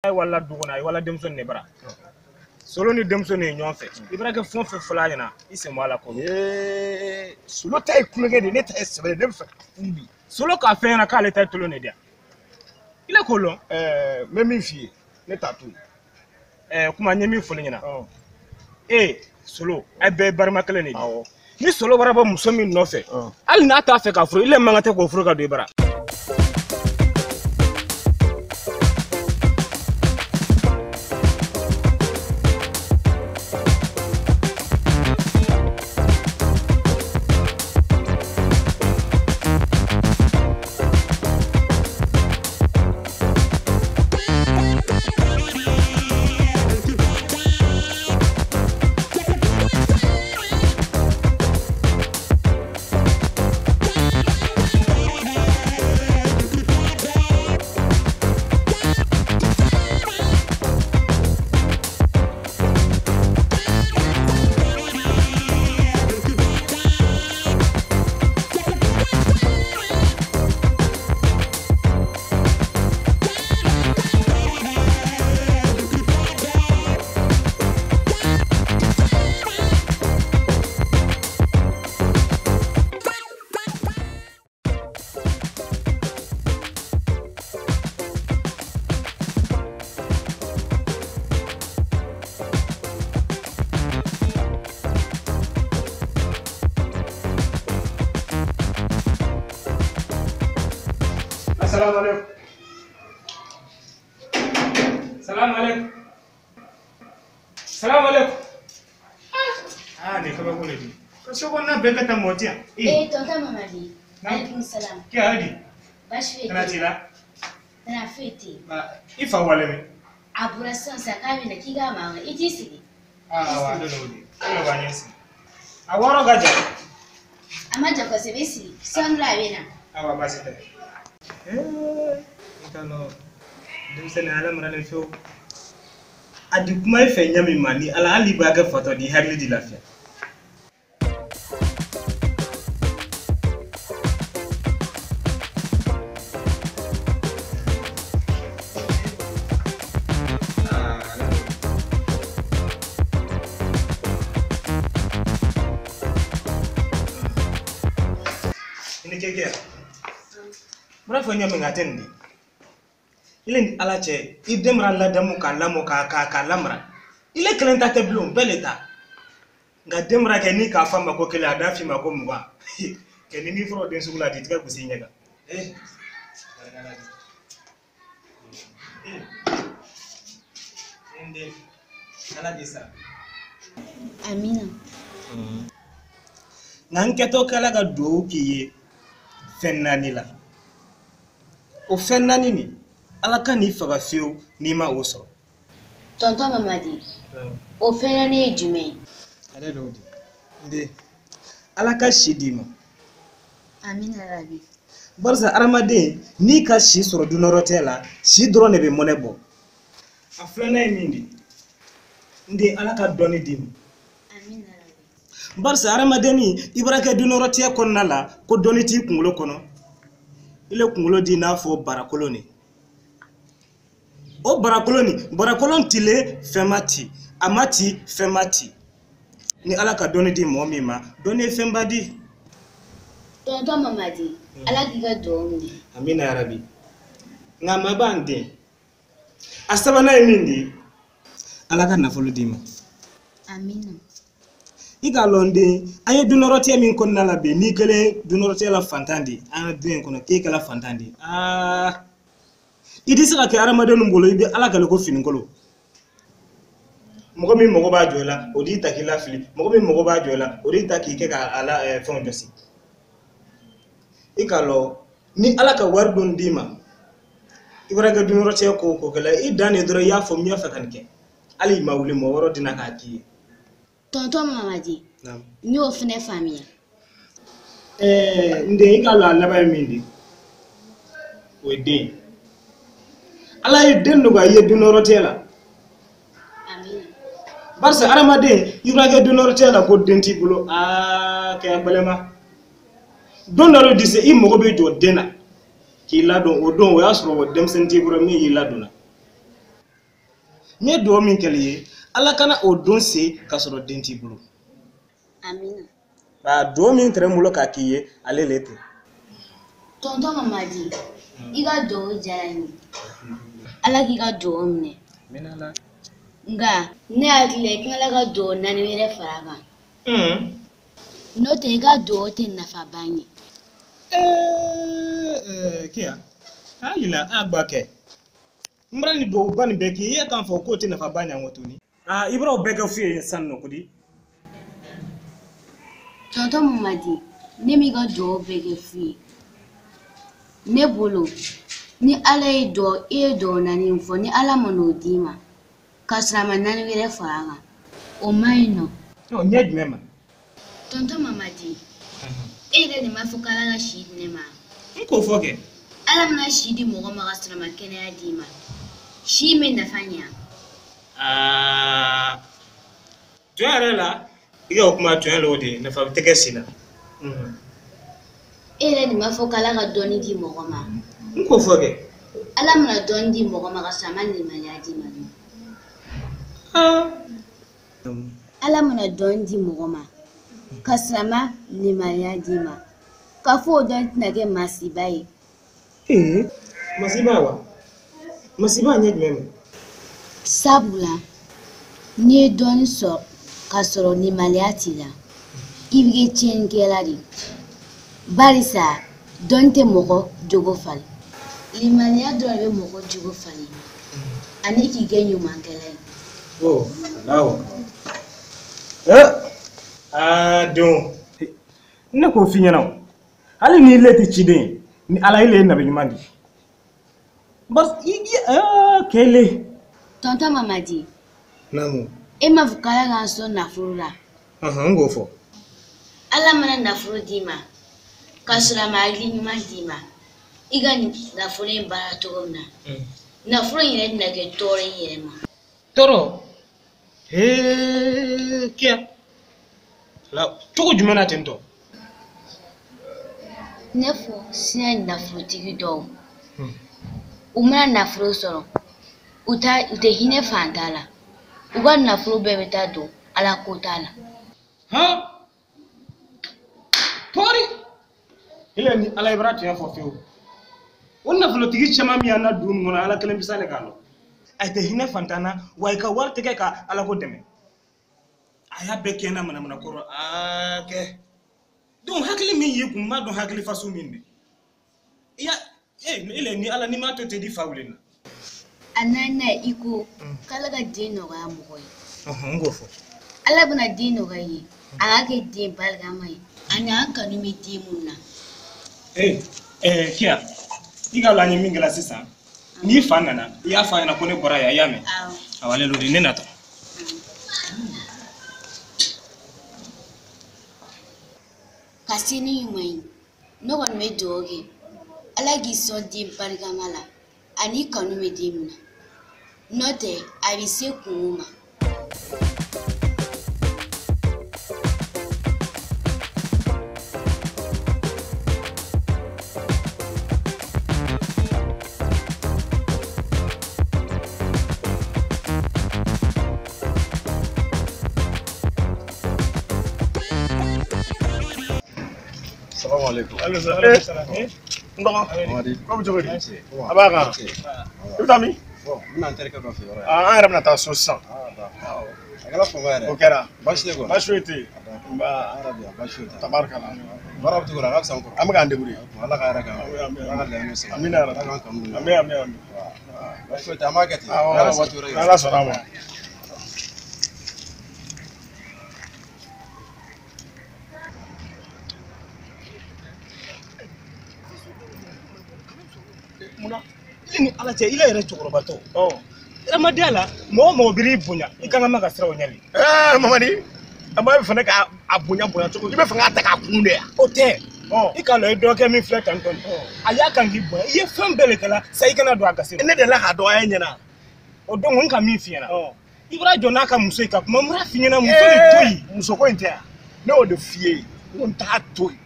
Wala du kɔnɔ a ye wala denmisɛnnin de bara solo ni denmisɛnnin ye ɲɔgɔn fɛ i b'a kɛ fɛn o fɛn fɔlɔ a ɲɛna i sen bɔ a la ko solo ta ye kulonkɛ de ye ne ta ye sɛbɛ ye ne bɛ fɛ ka furu de solo k'a fɛn ɲɛna k'ale ta ye tolon de diya i la k'o lɔn n bɛ min f'i ye ne t'a to yen kuma n ye min fɔli ɲɛna e solo a bɛɛ ye barima kelen de ye ni solo bɔra bɔ muso min nɔfɛ hali n'a t'a fɛ k'a furu i le man kan tɛ k'o furu ka don i bara. Assalamu alaikum. Salamu alaikum. Salamu alaikum. Ah, ne kaba kule di. Ka so na bɛɛ ka taa mɔ tiyan. Eh, tonton Mamadi. Alaikum salam. Ke hali di? Baasi foyi tɛ. Kana t'i la? Tana foyi tɛ yen. I fa wale min? A bɔra sisan sisan k'a bɛ na k'i k'a ma i t'i sigi. Ah, wa ne n'o di. E b'a ɲɛ sigi. A wɔɔrɔ ka jan. A ma jan kosɛbɛ i sigi. Sɔɔni dɔrɔn a bɛ na. Awa baasi tɛ. I t'a lɔn denmisɛnnin ala maralen fiyewu a di kuma i fɛ ɲɛ min ma ni ala hali i b'a kɛ fatɔ di i hakili di lafiya. I ni ce kɛ. N b'a fɔ ɲɛ min a tɛ nin di ile ni ala cɛ i den mara ladamu k'a lamɔ k'a lamara ile kelen ta tɛ bilen bɛɛ le ta nka den mara kɛ ni k'a fɔ a ma ko kelen a da f'i ma ko 20 kɛ ni min fɔra o den sugu la a t'i tigɛ gosi i ɲɛ kan. N den ala k'i sara. Amina. Nka n kɛtɔ k'ala ka duwawu k'i ye fɛn naani la. O fɛn naani nin ala ka n'i faga fiyewu n'i ma o sɔrɔ. Tonton Mamadi, o fɛn naani ye jumɛn ye? Ale de y'o di. N den, ala ka si d'i ma. Amina rabi. Barisa hadamaden n'i ka si sɔrɔ dunnɔrɔtɛ la si dɔrɔn de bɛ mɔnɛ bɔ. A filanan ye min di, n den ala ka dɔnni d'i ma. Amina rabi. Barisa hadamadenni i bɔra kɛ dunnɔrɔtɛ kɔnɔna la ko dɔnni t'i kunkolo kɔnɔ. Ile kunkolo di n'a fɔ barakolon de o barakolon nin barakolon tilen fɛn ma ci a ma ci fɛn ma ci ni ala ka dɔnni di mɔgɔ min ma dɔnni ye fɛnba di. Tonton Mamadi, ala k'i ka duwawu minɛ. Amina yarabi. Nka maa b'an den a sabanan ye min di ala ka nafolo d'i ma. Amina. I k'a lɔn den an ye dunnɔrɔtɛ min kɔnɔna la bi n'i kɛlen dunnɔrɔtɛ la fantan de an ka du in kɔnɔ k'e kɛla fantan de aa i tɛ se ka kɛ hadamadenw bolo i bɛ ala kɛlɛ ko finikolo mɔgɔ min mago b'a jɔ i la o t'i ta k'i lafili mɔgɔ min mago b'a jɔ i la o t'i ta k'i kɛ k'a la fɛnw jɔsi i k'a lɔn ni ala ka wari dun d'i ma i bɔra kɛ dunnɔrɔtɛ ko o ko kɛla i dan de dɔrɔn i y'a fɔ n y'a fɛ ka nin kɛ hali i ma wuli mɔgɔ wɛrɛ tɛna k'a k'i ye. Tonton Mamadi, n y'o fɛnɛ faamuya. N den i k'a lɔn a laban ye min di o ye den ye ala ye den nɔgɔya i ye dunnɔrɔtɛ la. Amina. Barisa hadamaden i b'a kɛ dunnɔrɔtɛ la ko den t'i bolo aa kɛ balima don dɔ de se i mago bɛ jɔ den na k'i ladon o don o y'a sɔrɔ o denmisɛnnin t'i bolo min y'i ladonna. N ye dugawu min kɛli ye, Ala kana o don se k'a sɔrɔ den t'i bolo. Amina. A dugawu min tɛrɛ n bolo k'a k'i ye, ale le tɛ. Tonton Mamadi, i ka dugawu diyara n ye. Ala k'i ka dugawu minɛ. Amina la. Nka ne hakili la i kan ka dugawu 4 wɛrɛ fara a kan. N'o tɛ i ka dugawu tɛ nafaba ɲɛ. Kiya, hali la a ba kɛ. N bɔra ni duwawuba nin bɛɛ k'i ye, i ye k'a fɔ k'o tɛ nafaba ɲɛ n tuguni. I bɔra o bɛɛ kɛ fu ye sisan nɔ kodi. Tonton Mamadi, ne m'i ka dugawu bɛɛ kɛ fu ye. Ne bolo, ni Ala ye dugawu, i ye dugawu 4 fɔ, ni Ala ma n'o d'i ma, k'a sɔrɔ a ma 4 wɛrɛ fara a kan, o man ɲi nɔ. Ɲɛ jumɛn ma? Tonton Mamadi, e yɛrɛ de m'a fɔ k'Ala ka si di ne ma. N k'o fɔ kɛ. Ala mana si di mɔgɔ ma ka sɔrɔ a ma kɛnɛya d'i ma, si in bɛ nafa ɲɛ. Tiɲɛ yɛrɛ la, i ka o kuma tiɲɛ la o de ye, nafa tɛ kɛ si la. E yɛrɛ de m'a fɔ k'Ala ka dɔnni di mɔgɔ ma. N k'o fɔ kɛ. Ala mana dɔnni di mɔgɔ ma ka sɔrɔ a ma limaniya d'i ma. Ala mana dɔnni di mɔgɔ ma ka sɔrɔ a ma limaniya d'i ma, k'a fɔ o dɔnni tɛna kɛ masiba ye. Masiba wa? Masiba ɲɛ jumɛn ma? Sabula n'i ye dɔnni sɔrɔ k'a sɔrɔ limaniya t'i la, i bɛ kɛ tiɲɛnikɛla de ye. Barisa dɔnni tɛ mɔgɔ jogo falen. Limaniya dɔrɔn de bɛ mɔgɔ jogo falen ani k'i kɛ ɲumankɛla ye. Allahu akbar. Denw, ne k'o f'i ɲɛna o. Hali n'i le tɛ ciden ye, ni Ala ye le ye nabi ɲuman di. Bas i kɛlen. Tonton Mamadi. Naamu. E m'a fɔ k'Ala k'an sɔn nafolo la. N k'o fɔ. Ala mana nafolo d'i ma, k'a sɔrɔ a ma hakili ɲuman d'i ma, i ka nafolo in baara cogo min na, nafolo in yɛrɛ tɛna kɛ tɔɔrɔ i yɛrɛ ma. Tɔɔrɔ? Kiya. La cogo jumɛn na ten tɔ? Ne fɔ sisan nafolotigi dɔw, u mana nafolo sɔrɔ, u tɛ hinɛ fantan la, u ka nafolo bɛɛ bɛ taa don Ala ko t'a la. Han? Pɔri! Ile ni Ala ye bara tiɲɛ fɔ fiyewu. O nafolotigi caman min y'an na dugu nin kɔnɔ, Ala kelen bisa le k'a lɔn. A tɛ hinɛ fantan na, wa i ka wari tɛ kɛ ka Ala ko dɛmɛ. A y'a bɛɛ kɛ n na manamana kɔrɔ, kɛ. Donc hakili min y'i kun, n b'a dɔn hakili faso min de. I ya, ile ni Ala n'i m'a to ten, i fa wuli na. A naaninan i ko k'Ala ka den nɔgɔya mɔgɔ ye. N k'o fɔ. Ala bɛna den nɔgɔya i ye, a k'a kɛ den barikama ye, ani an kanu bɛ den mun na. Kiya, i ka lɔn an ye min kɛla sisan, n'i fa nana, i y'a fɔ a ɲɛna ko ne bɔra yan, i y'a mɛn? Awɔ. Awɔ, ale l'o de, ne natɔ. Ka se ni ɲuman ye, ne kɔni bɛ dugawu kɛ, Ala k'i sɔn den barikama la, ani kanu bɛ den min na, n'o tɛ a bɛ se kungo ma. Salamu alaikum. Alaikum salam. N dɔgɔ. Ko bɛ cogo di? A b'a kan. I bɛ taa min? Bon, n bɛna n terikɛ dɔ fɛ yɔrɔ yan. An yɛrɛ bɛna taa so sisan. A kɛra fama yɛrɛ. O kɛra. Baasi tɛ kɔni. Baasi foyi tɛ yen. Nba. An yɛrɛ bɛ yan, baasi foyi tɛ. Tabarikala. Baara bɛ cogo di? A ka fisa an kɔrɔ. An bɛ k'an débrouiller. Ala ka hɛrɛ k'an ye. Ala ka laɲiniw sabati. Amina yarabi. Ala k'an kanu don. Ami ami ami. Baasi foyi tɛ, an b'a kɛ ten. Awɔ. Ala waati wɛrɛ yira. N'Ala sɔnna a ma. Munna i ni Ala cɛ, i yɛrɛ cɛkɔrɔbatɔ. Adamadenya la, mɔgɔ o mɔgɔ b'i bonya, i kan ka ma ka siran o ɲɛ de. Mamadi, an b'a fɛ k'a bonya bonya cogo, i bɛ fɛ k'a ta k'a kun de yan. O tɛ. I k'a lɔn i dɔgɔkɛ min filɛ tan tɔ nin, a y'a kan k'i bonya, i ye fɛn bɛɛ de kɛ la, sa i kana don a gasi la. Ne delila k'a dɔgɔya e ɲɛna. O donc n ka min f'i ɲɛna. I bɔra jɔ n'a ka muso ye ka kuma, n bɔra f'i ɲɛna muso de to yen. Muso ko in tɛ yan. Ne y'o de f'i ye, n ko n t'a to yen.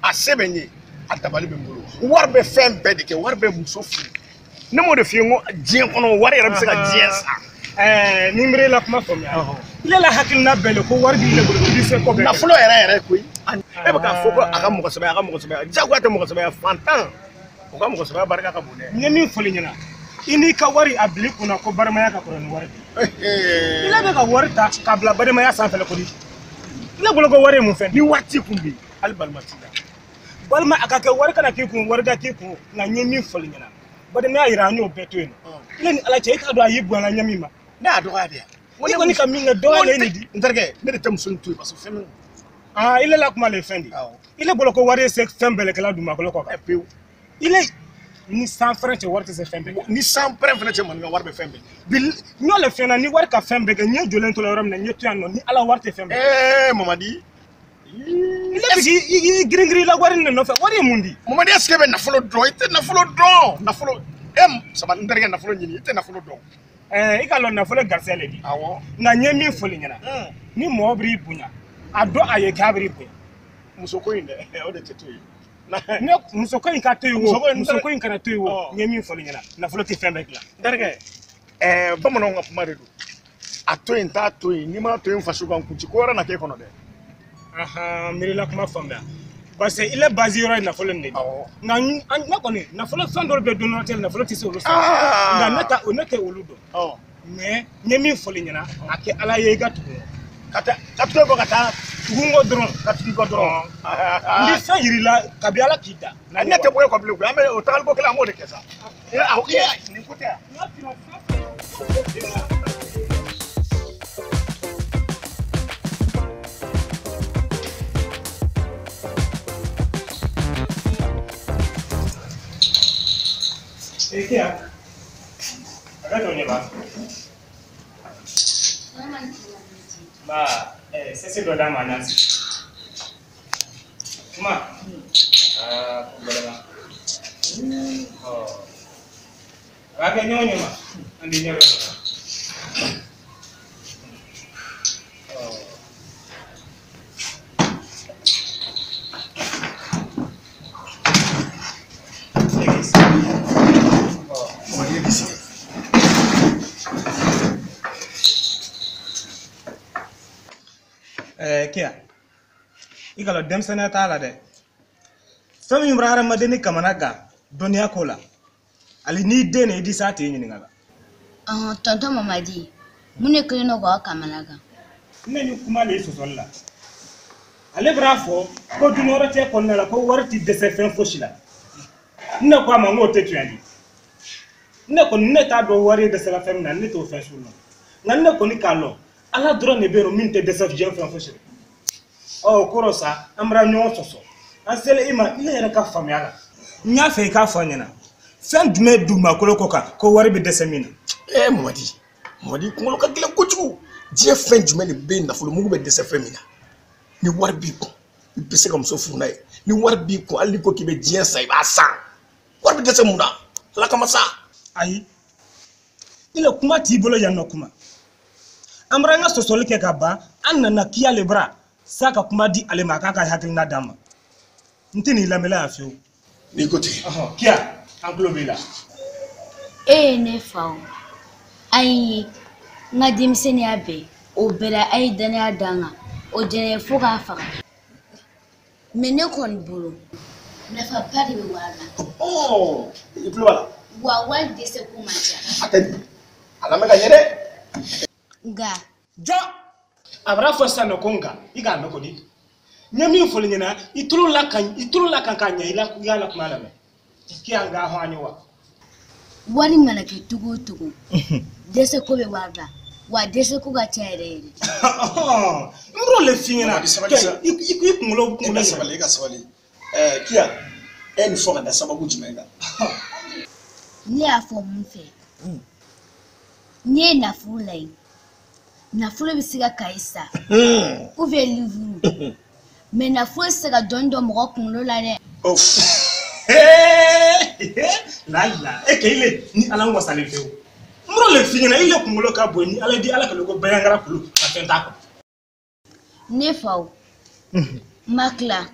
A se bɛ n ye, a dabali bɛ n bolo. Wari bɛ fɛn bɛɛ de kɛ, wari bɛ muso furu. Ne m'o de f'i ye, n ko diɲɛ kɔnɔ wari yɛrɛ bɛ se ka diɲɛ san. Ni miiri la kuma faamuya. I la hakilina bɛɛ le ko wari b'i le bolo k'i bɛ se ko bɛɛ kɛ. Nafolo yɛrɛ yɛrɛ koyi. E bɛ k'a fɔ ko a ka mɔgɔ sɛbɛ, a ka mɔgɔ sɛbɛ. Jagoya tɛ mɔgɔ sɛbɛ, fantan. O ka mɔgɔ sɛbɛ barika ka bon dɛ. N ye min fɔli ɲɛna, i n'i ka wari a bil'i kunna ko balimaya ka kɔrɔ ni wari ye. I la bɛ ka wari ta k'a bila balimaya sanfɛ kodi. I la bolo ko wari ye mun fɛn? Ni wari t'i kun bi, hali balima t'i la. Balima a ka kɛ wari kana k'i kun, wari ka k'i kun, nka n ye min fɔli ɲɛna, balimaya yira an y'o bɛɛ to yen nɔ. I ni Ala cɛ, i t'a dɔn a y'i bonya ɲɛ min ma. Ne y'a dɔgɔya de yan. I kɔni ka min kɛ dɔgɔya de ye nin di. N terikɛ, ne de tɛ muso in to yen parce que fɛn min. I la kuma le ye fɛn di. I le bolo ko wari ye se fɛn bɛɛ kɛla dugumakolo kɔ kan. Pewu. I le ni san fɛrɛ cɛ wari tɛ se fɛn bɛɛ kɛ. Ni san pɛrɛn fɛnɛ cɛ maninka wari bɛ fɛn bɛɛ. Bi n y'o le fɛn na, ni wari ka fɛn bɛɛ kɛ, n ye jɔlen to la yɔrɔ min na, n ye to yan nɔ, ni Ala wari tɛ fɛn bɛɛ kɛ. Mamadi. I le bɛ k'i girin girin i la wari in de nɔfɛ, wari ye mun di? Mamadi, est-ce que e bɛ nafolo dɔn? I tɛ nafolo dɔn. Nafolo, e sabali n terikɛ, nafolo ɲini, i tɛ nafolo dɔn. I ka lɔn nafolo garisɛgɛ le di. Awɔ. Nka n ye min fɔli ɲɛna, ni mɔgɔ b'i bonya, a dɔn a ye k'a b'i bonya. Muso ko in dɛ, o de tɛ to yen. Ne muso ko in ka to yen o, muso ko in kana to yen o, n ye min fɔli ɲɛna, nafolo tɛ fɛn bɛɛ dilan. N terikɛ, bamananw ka kuma de don. A to yen, t'a to yen, n'i m'a to yen faso kan kunci ko wɛrɛ na k'e kɔnɔ dɛ. Miiri la kuma faamuya. Parce que i la base yɔrɔ ye nafolo in de ye. Nka ne kɔni nafolo fɛn dɔw bɛ don dɔ tɛ nafolo tɛ se olu sɔrɔ. Nka ne tɛ olu dɔn. Mais n ye min fɔli ɲɛna, a kɛ Ala ye i ka tugu. Ka taa tugu kɔ ka taa tugu n kɔ dɔrɔn. Ka tugu kɔ dɔrɔn. N bɛ fɛn yir'i la kabi Ala k'i da. Ne tɛ bɔ e kɔ bilen koyi, an bɛ o tagali ko kelen an b'o de kɛ sa. Nin ko tɛ yan. Kiya, a ka jɔn ba. Ba, sese dɔ d'a ma n'a sigi. Kuma. Ko gbɛlɛ ma. A b'a kɛ ɲɔgɔn ye ma. An bɛ ɲɛ dɔ sɔrɔ. Kiya, i ka lɔn denmisɛnninya t'a la dɛ. Fɛn min bɔra hadamaden ni kamana gan dɔnniya ko la, hali n'i den de i di s'a tigi ɲininka la. Tonton Mamadi, mun de kɛlen don k'aw kamana gan? Ne ni kuma le ye sɔsɔli la. Ale bɛna fɔ ko dunyɔrɔ cɛ kɔnɔna la ko wari ti dɛsɛ fɛn fosi la. Ne ko a ma n k'o tɛ tiɲɛ di. Ne kɔni ne t'a dɔn wari dɛsɛra fɛn min na, ne t'o fɛn sugu lɔn. Nka ne kɔni k'a lɔn, Ala dɔrɔn de bɛ yen nɔ min tɛ dɛsɛ diɲɛ fɛn fosi la. O kɔrɔ sa, an bɔra ɲɔgɔn sɔsɔ. An selen i ma, i yɛrɛ ka faamuya la. N y'a fɛ i k'a fɔ an ɲɛna. Fɛn jumɛn dugumakolo kɔ kan ko wari bɛ dɛsɛ min na? Mamadi, Mamadi kunkolo ka gɛlɛn kojugu. Diɲɛ fɛn jumɛn de bɛ yen nafolo mugu bɛ dɛsɛ fɛn min na? Ni wari b'i kun, i bɛ se ka muso furu n'a ye. Ni wari b'i kun, hali n'i ko k'i bɛ diɲɛ san, i b'a san. Wari bɛ dɛsɛ mun na? Ala kama sa. Ayi, i la kuma t'i bolo yan nɔ kuma. An bɔra an ka sɔsɔli kɛ ka ban, an nana kiya le bara sa ka kuma di ale ma a k'a ka hakilina d'an ma. N tɛ n'i lamɛnla yan fiyewu. N'i ko ten. Kiya, an tulo b'i la. E ye ne fa o, ayi n ka denmisɛnninya bɛɛ, o bɛɛ la a ye danaya d'an kan, o diyara n ye fo k'a faga. Mais ne kɔni bolo, nafaba de bɛ wari la. I tulo b'a la. Wa wari dɛsɛ ko man ca. A tɛ di. A lamɛn ka ɲɛ dɛ. Nka. Jɔ! A bɔra fɔ sisan nɔ ko nka, i k'a mɛn kɔni. N ye min fɔli ɲɛna, i tulo la kan k'a ɲɛ, i y'a la kuma lamɛn. Kiya n k'a hɔn an ye wa. Wari mana kɛ cogo o cogo, dɛsɛ ko bɛ wari la, wa dɛsɛ ko ka ca yɛrɛ yɛrɛ. N b'o le f'i ɲɛna. Sabali, i kunkolo e ka sabali, e ka sabali. Kiya, e ye nin fɔ ka da sababu jumɛn kan? Ne y'a fɔ mun fɛ? N'i ye nafolo layɛ, nafolo bɛ se ka kaye san, ou bien livre, mais nafolo tɛ se ka dɔnni dɔn mɔgɔ kunkolo la dɛ. La e kɛ ile ni Ala wasalen fiyewu. N b'o le f'i ɲɛna, ile kunkolo ka bon ni Ala di Ala kɛlɛ ko bayangara kulu ka fɛn t'a kɔnɔ. Ne faw, n ma tila.